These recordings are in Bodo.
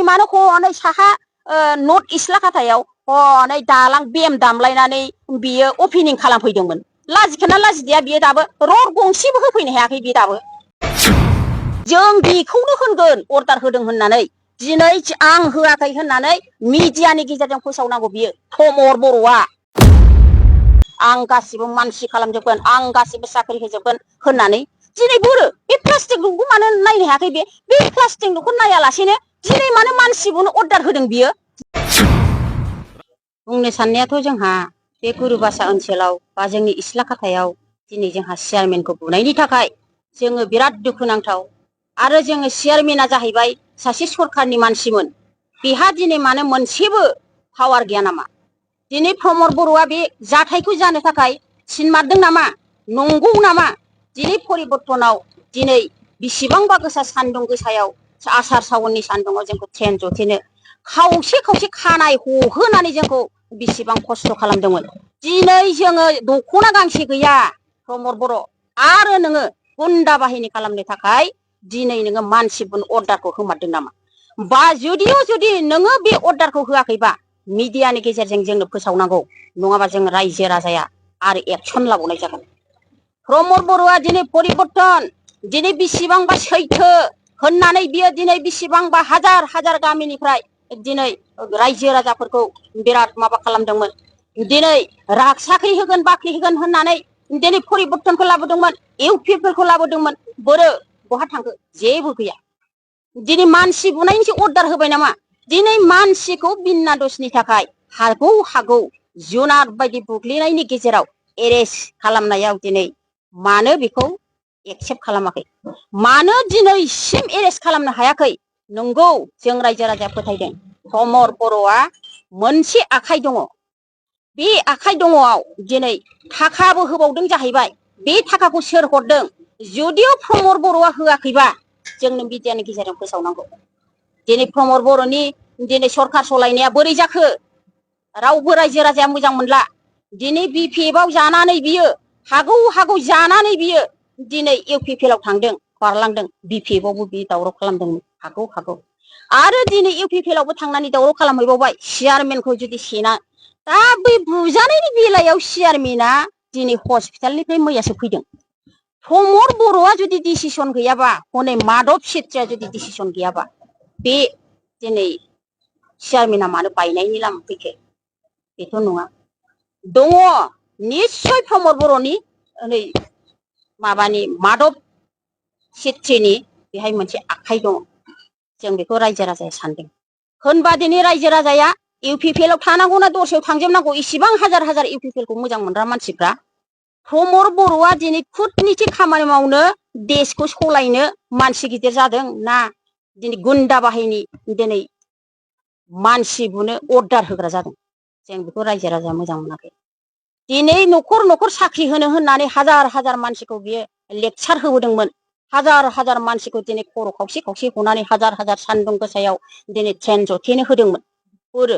मानो हनै साहा नर्थ इस्ट लाखाथायाव हनै दालां बेम दामलायनानै बियो अपेनिं खालामफैदोंमोन। लाजिखोना लाजिदिया बियो दाबो रड गंसेबो होफैनो हायाखै बियो दाबो। जों बेखौनो होनगोन अर्डार होदों होननानै दिनै आं होआखै होननानै मिडियानि गेजेरजों फोसावनांगौ बियो प्रमद बर'आ। आं गासिबो मानसि खालामजोबगोन आं गासिबो साख्रि होजोबगोन होननानै दिनै बोरो बे प्लास्टिक न'खौ मानो नायनो हायाखै बे प्लास्टिक न'खौ नायालासेनो दिनै मानो मानसिखौनो अर्डार होदों बियो। बुंनो साननायाथ' जोंहा बे गुरुबासा ओनसोलाव बा जोंनि इस्लाखाथायाव दिनै जोंहा चेयारमेनखौ बुनायनि थाखाय जोङो बिराद दुखुनांथाव। आरो जोङो चेयारमेना जाहैबाय सासे सरखारनि मानसिमोन। बेहा दिनै मानो मोनसेबो पावार गैया नामा? दिनै प्रमद बर'आ बे जाथायखौ जानो थाखाय सिनमारदों नामा? नंगौ नामा? दिनै परिबर्तनाव दिनै बेसेबांबा गोसा सान्दुं गोसायाव आसार सावननि सान्दुंआव जोंखौ ट्रेन जथेनो खावसे खावसे खानाय हहोनानै जोंखौ बेसेबां खस्थ' खालामदोंमोन। दिनै जोङो दख'ना गांसे गैया प्रमद बर' आरो नोङो गुन्दा बाहिनी खालामनो थाखाय दिनै नोङो मानसिफोरनो अर्डारखौ होमारदों नामा? बा जुदि नोङो बे अर्डारखौ होआखैबा मिडियानि गेजेरजों जोंनो फोसावनांगौ नङाबा जों रायजो राजाया आरो एक्सन लाबावनाय जागोन। प्रमद बर'आ दिनै परिबर्तन दिनै बेसेबांबा सैथो होननानै बियो दिनै बेसेबांबा हाजार हाजार गामिनिफ्राय दिनै रायजो राजाफोरखौ बिराद माबा खालामदोंमोन। दिनै साख्रि होगोन बाख्रि होगोन होननानै दिनै परिबर्तनखौ लाबोदोंमोन इउपिफोरखौ लाबोदोंमोन। बोरो बहा थांखो? जेबो गैया। दिनै मानसि बुनायनिसो अर्डार होबाय नामा? दिनै मानसिखौ बिना दसनि थाखाय हागौ जुनार बायदि बुग्लिनायनि गेजेराव एरेस्ट खालामनायाव दिनै मानो बेखौ एक्सेप्ट खालामाखै? मानो दिनैसिम एरेस्ट खालामनो हायाखै? नंगौ जों रायजो राजाया फोथायदों प्रमद बर'आ मोनसे आखाइ दङ। बे आखाइ दङआव दिनै थाखाबो होबावदों जाहैबाय। बे थाखाखौ सोर हरदों? जुदिअ प्रमद बर'आ होआखैबा जोंनो मिडियानि गेजेरजों फोसावनांगौ। दिनै प्रमद बर'नि दिनै सरखार सलायनाया बोरै जाखो? रावबो रायजो राजाया मोजां मोनला। दिनै बिपिएफआव जानानै बियो हागौ जानानै बियो दिनै इउपिपिएलआव थांदों बारलांदों। बिपिएफआवबो बियो दावराव खालामदोंमोन हागौ आरो दिनै इउपिपिएलआवबो थांनानै दावराव खालामहैबावबाय चेयारमेनखौ जुदि सेना दा बै बुजानायनि बेलायाव चेयारमेना दिनै हस्पिटालनिफ्राय मैयासो फैदों। प्रमद बर'आ जुदि डिसिसन गैयाबा हनै माधब सेत्रिया जुदि डिसिसन गैयाबा बे दिनै चेयारमेना मानो बायनायनि लामा फैखो? बेथ' नङा। दङ निस्सय प्रमद बर'नि नै माबानि माधब सेत्रिनि बेहाय मोनसे आखाइ दङ। जों बेखौ रायजो राजाया सानदों। होनबा दिनै रायजो राजाया इउपिपिएलआव थानांगौना दस्रायाव थांजोबनांगौ? इसिबां हाजार हाजार इउपिपिएलखौ मोजां मोनग्रा मानसिफ्रा। प्रमद बर'आ दिनै कुटनिथि खामानि मावनो देशखौ सलायनो मानसि गिदिर जादों ना दिनै गुन्दा बाहिनी दिनै मानसि बुनो अर्डार होग्रा जादों? जों बेखौ रायजो राजाया मोजां मोनाखै। दिनै न'खर न'खर साख्रि होनो होननानै हाजार हाजार मानसिखौ बियो लेक्सार होबोदोंमोन। हाजार हाजार मानसिखौ दिनै खर' खावसे खावसे हनानै हाजार हाजार सान्दुं गोसायाव दिनै ट्रेन जथेनो होदोंमोन। बोरो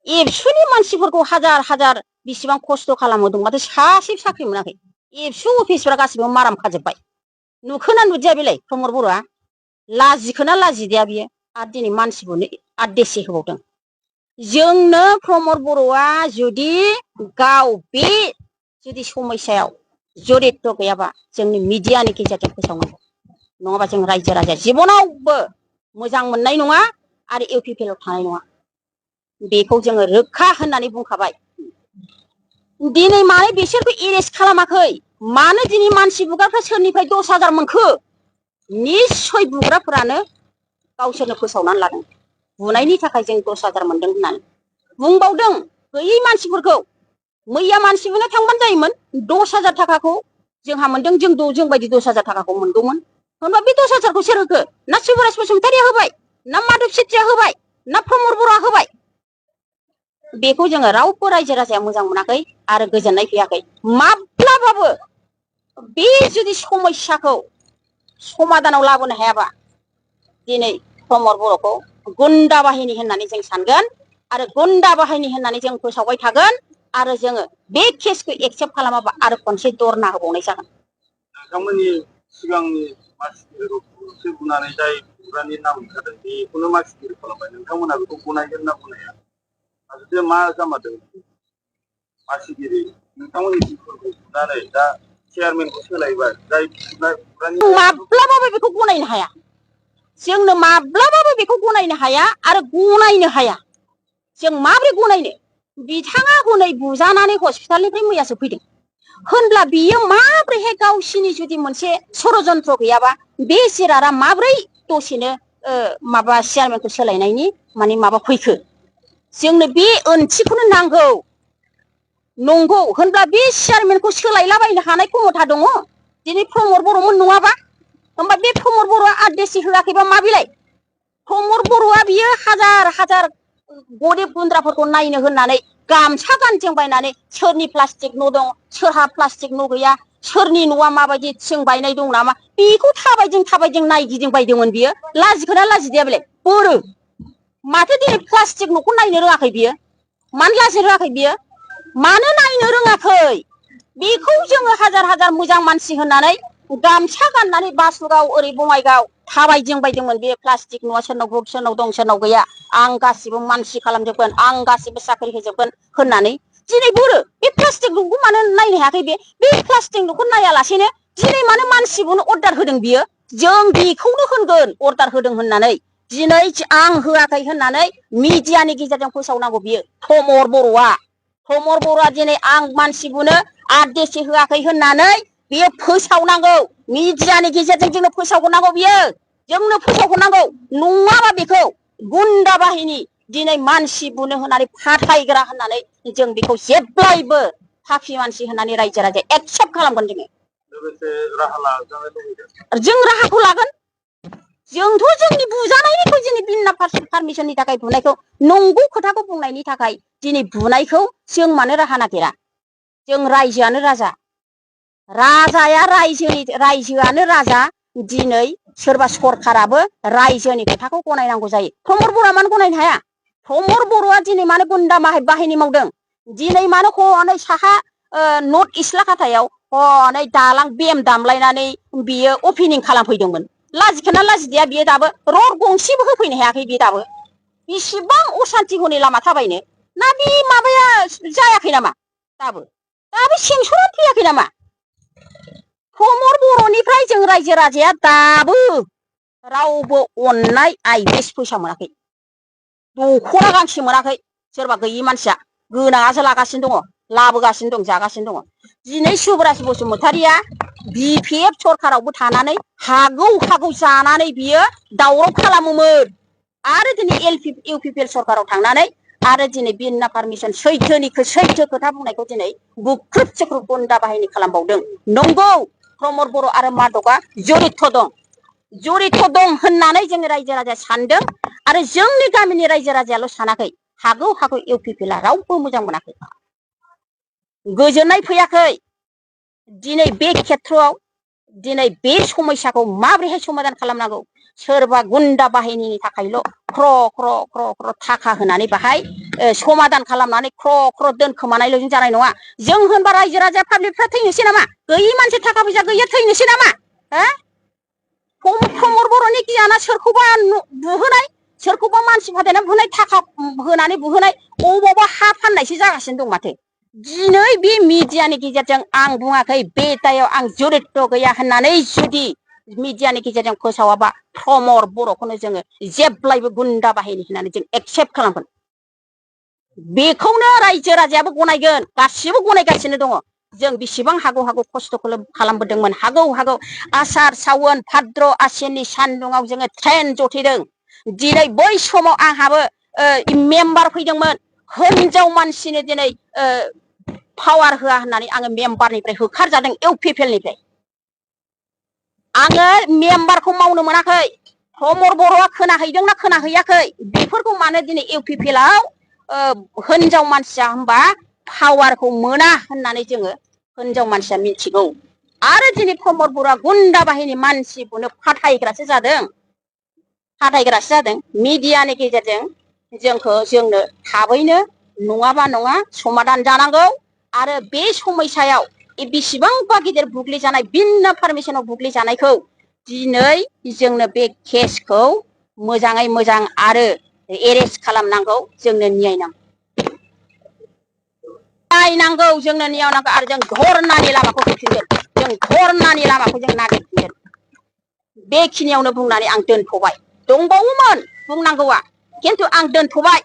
एबसुनि मानसिफोरखौ हाजार हाजार बेसेबां खस्थ' खालामहोदों माथो सासे साख्रि मोनाखै। एबसु अफिसफ्रा गासिबो माराम खाजोब्बाय। नुखोना नुदिया बेलाय प्रमद बर'आ? लाजिखोना लाजिदिया बियो? आरो दिनै मानसिखौनो आरो देसे होबावदों। जोंनो प्रमद बर'आ जुदि गाव बे जुदि समस्यायाव जरित गैयाबा जोंनि मिडियानि गेजेरजों फोसावनांगौ नङाबा जों रायजो राजाया जिबनावबो मोजां मोननाय नङा आरो इउपिपिएलआव थानाय नङा। बेखौ जोङो रोखा होननानै बुंखाबाय। दिनै मानो बिसोरखौ एरेस्ट खालामाखै? मानो दिनै मानसि बुग्राफ्रा सोरनिफ्राय 10,000 मोनखो? निस्सय बुग्राफोरानो गावसोरनो फोसावनानै लादों। बुनायनि थाखाय जों 10,000 मोनदों होननानै बुंबावदों गैयै मानसिफोरखौ। मैया मानसि बुनो थांबानो जायोमोन 10,000 थाखाखौ जोंहा मोनदों। जों बायदि 10,000 थाखाखौ मोनगौमोन। होनबा बे 10,000खौ सोर होखो? ना शिबराज बसुमतारिया होबाय? ना माधब सेत्रिया होबाय? ना प्रमद बर'आ होबाय? बेखौ जोङो रावबो रायजो राजाया मोजां मोनाखै आरो गोजोननाय फैयाखै। माब्लाबाबो बे जुदि समस्याखौ समाधानाव लाबोनो हायाबा दिनै प्रमद बर'खौ गुन्दा बाहिनी होननानै जों सानगोन आरो गुन्दा बाहिनी होननानै जों फोसावबाय थागोन आरो जोङो बे केसखौ एक्सेप्ट खालामाबा आरो खनसे धरना होबावनाय जागोन। नोंथांमोननि सिगांनि मानसिफोरखौसो बुनानै जाय बुग्रानि नाम ओंखारदों बेखौनो मानसिगिरि खालामबाय नोंथांमोना बेखौ गनायगोन ना गनाया आरो मा जामारदों मानसिगिरि नोंथांमोननि टिमफोरखौ बुनानै दा चेयारमेनखौ सोलायबाय जाय माब्लाबाबो बेखौ गनायनो हाया जोंनो माब्लाबाबो बेखौ गनायनो हाया आरो गनायनो हाया जों माबोरै गनायनो बिथाङा हनै बुजानानै हस्पिटालनिफ्राय मैयासो फैदों होनब्ला बियो माब्रैहाय गावसिनि जुदि मोनसे षड़यन्त्र गैयाबा बे जिरादा माब्रै दसेनो माबा चेयारमेनखौ सोलायनायनि माने माबा फैखो जोंनो बे ओंथिखौनो नांगौ नंगौ होनब्ला बे चेयारमेनखौ सोलायलाबायनो हानाय क्षमता दङ दिनै प्रमद बर'मोन नङाबा होमबा बे प्रमद बर'आ आदेश होआखैबा मा बिलाय प्रमद बर'आ बियो हाजार हाजार गरिब गुन्द्राफोरखौ नायनो होननानै गामसा गानजों बायनानै सोरनि प्लास्टिक न' दं सोरहा प्लास्टिक न' गैया सोरनि न'आ माबायदि थिं बायनाय दं नामा बेखौ थाबायजों नायगिदिंबायदोंमोन बियो लाजिखोना लाजिदिया बेलाय बोरो माथो दिनै प्लास्टिक न'खौ नायनो रोङाखै बियो मानो लाजिनो रोङाखै बियो मानो नायनो रोङाखै बेखौ जोङो हाजार हाजार मोजां मानसि होननानै गामसा गाननानै बासुगाव ओरै बङाइगाव थाबायदिंबायदोंमोन बे प्लास्टिक न'आ सोरनाव दं सोरनाव गैया आं गासिबो मानसि खालामजोबगोन आं गासिबो साख्रि होजोबगोन होननानै दिनै बोरो बे प्लास्टिक न'खौ मानो नायनो हायाखै बे प्लास्टिक न'खौ नायालासेनो दिनै मानो मानसि बुनो अर्डार होदों बियो जों बेखौनो होनगोन अर्डार होदों होननानै दिनै आं होआखै होननानै मिडियानि गेजेरजों फोसावनांगौ बियो प्रमद बर'आ दिनै आं मानसि बुनो आदेश होआखै होननानै बियो फोसावनांगौ मिडियानि गेजेरजों जोंनो फोसावहरनांगौ बियो जोंनो फोसावहरनांगौ नङाबा बेखौ गुन्दा बाहिनी दिनै मानसि बुनो होननानै फाथायग्रा होननानै जों बेखौ जेब्लायबो पापि मानसि होननानै रायजो राजाया एक्सेप्ट खालामगोन जोङो जों राहाखौ लागोन जोंथ' जोंनि बुजानायनिखौ जोंनि बिना पारमिसननि थाखाय बुनायखौ नंगौ खोथाखौ बुंनायनि थाखाय दिनै बुनायखौ जों मानो राहा नागिरा जों रायजोआनो रायजोआनो राजा दिनै सोरबा सरखाराबो रायजोनि खोथाखौ गनायनांगौ जायो प्रमद बर'आ मानो गनायनो हाया प्रमद बर'आ दिनै मानो गुन्दा बाहिनी मावदों दिनै मानो हनै साहा नर्थ इस्ट लाखाथायाव हनै दालां बेम दामलायनानै बियो अपेनिं खालामफैदोंमोन लाजिखोना लाजिदिया बियो दाबो रड गंसेबो होफैनो हायाखै बियो दाबो बेसेबां असान्ति हनै लामा थाबायनो ना बे माबाया जायाखै नामा दाबो सेंसनानो फैयाखै नामा प्रमद बर'निफ्राय जों रायजो राजाया दाबो रावबो अननाय आइदेस फैसा मोनाखै दख'ना गांसे मोनाखै सोरबा गैयि मानसिया गोनाङासो लागासिनो दङ लाबोगासिनो दं जागासिनो दङ दिनै सुबराज बसुमतारिया बिपिएफ सरखारावबो थानानै हागौ जानानै बियो दावराव खालामोमोन आरो दिनै इउपिपिएल सरखाराव थांनानै आरो दिनै बिना पारमिसन सैथो खोथा बुंनायखौ दिनै बुख्रुब सुख्रुब गुन्दा बाहिनी खालामबावदों नंगौ प्रमद बर' आरो माधबआ जरित दं होननानै जोङो रायजो राजाया सानदों आरो जोंनि गामिनि रायजो राजायाल' सानाखै हागौ इउपिपिएलआ रावबो मोजां मोनाखै गोजोननाय फैयाखै दिनै बे खेथ्रआव दिनै बे समस्याखौ माबोरैहाय समाधान खालामनांगौ सोरबा गुन्दा बाहिनीनि थाखायल' ख्र थाखा होनानै बाहाय समाधान खालामनानै ख्र दोनखोमानायल'जों जानाय नङा जों होनबा रायजो राजा पाब्लिकफ्रा थैनोसै नामा गैयि मानसि थाखा फैसा गैया थैनोसै नामा प्रमद बर'नि गियाना सोरखौबा बुहोनाय सोरखौबा मानसि फाथायनानै बुहोनाय थाखा होनानै बुहोनाय अबावबा हा फाननायसो जागासिनो दं माथो दिनै बे मिडियानि गेजेरजों आं बुङाखै बे दायाव आं जरित गैया होननानै जुदि मिडियानि गेजेरजों फोसावाबा प्रमद बर'खौनो जोङो जेब्लायबो गुन्दा बाहिनी होननानै जों एक्सेप्ट खालामगोन बेखौनो रायजो राजायाबो गनायगोन गासिबो गनायगासिनो दङ जों बेसेबां हागौ खस्थ' खालामबोदोंमोन हागौ आसार सावन भाद्र आसिननि सान्दुङाव जोङो ट्रेन जथेदों दिनै बै समाव आंहाबो मेम्बार फैदोंमोन हिनजाव मानसिनो दिनै पावार होआ होननानै आङो मेम्बारनिफ्राय होखारजादों इउपिपिएलनिफ्राय आङो मेम्बारखौ मावनो मोनाखै प्रमद बर'आ खोनाहैदोंना खोनाहैयाखै बेफोरखौ मानो दिनै इउपिपिएलआव हिनजाव मानसिया होनबा पावारखौ मोना होननानै जोङो हिनजाव मानसिया मिथिगौ आरो दिनै प्रमद बर'आ गुन्दा बाहिनी मानसि बुनो फाथायग्रासो जादों मिडियानि गेजेरजों जोंनो थाबैनो नङाबा नङा समाधान जानांगौ आरो बे समस्यायाव बेसेबांबा गिदिर बुग्लिजानाय बिना पारमिसनाव बुग्लिजानायखौ दिनै जोंनो बे केसखौ मोजाङै मोजां आरो एरेस्ट खालामनांगौ। जोंनो न्याय नांगौ जोंनो न्याय नांगौ आरो जों धर्नानि लामाखौ हैफिनगोन। जों धर्नानि लामाखौ जों नागिरफिनगोन। बेखिनियावनो बुंनानै आं दोनथ'बाय। दंबावोमोन बुंनांगौआ, खिन्थु आं दोनथ'बाय।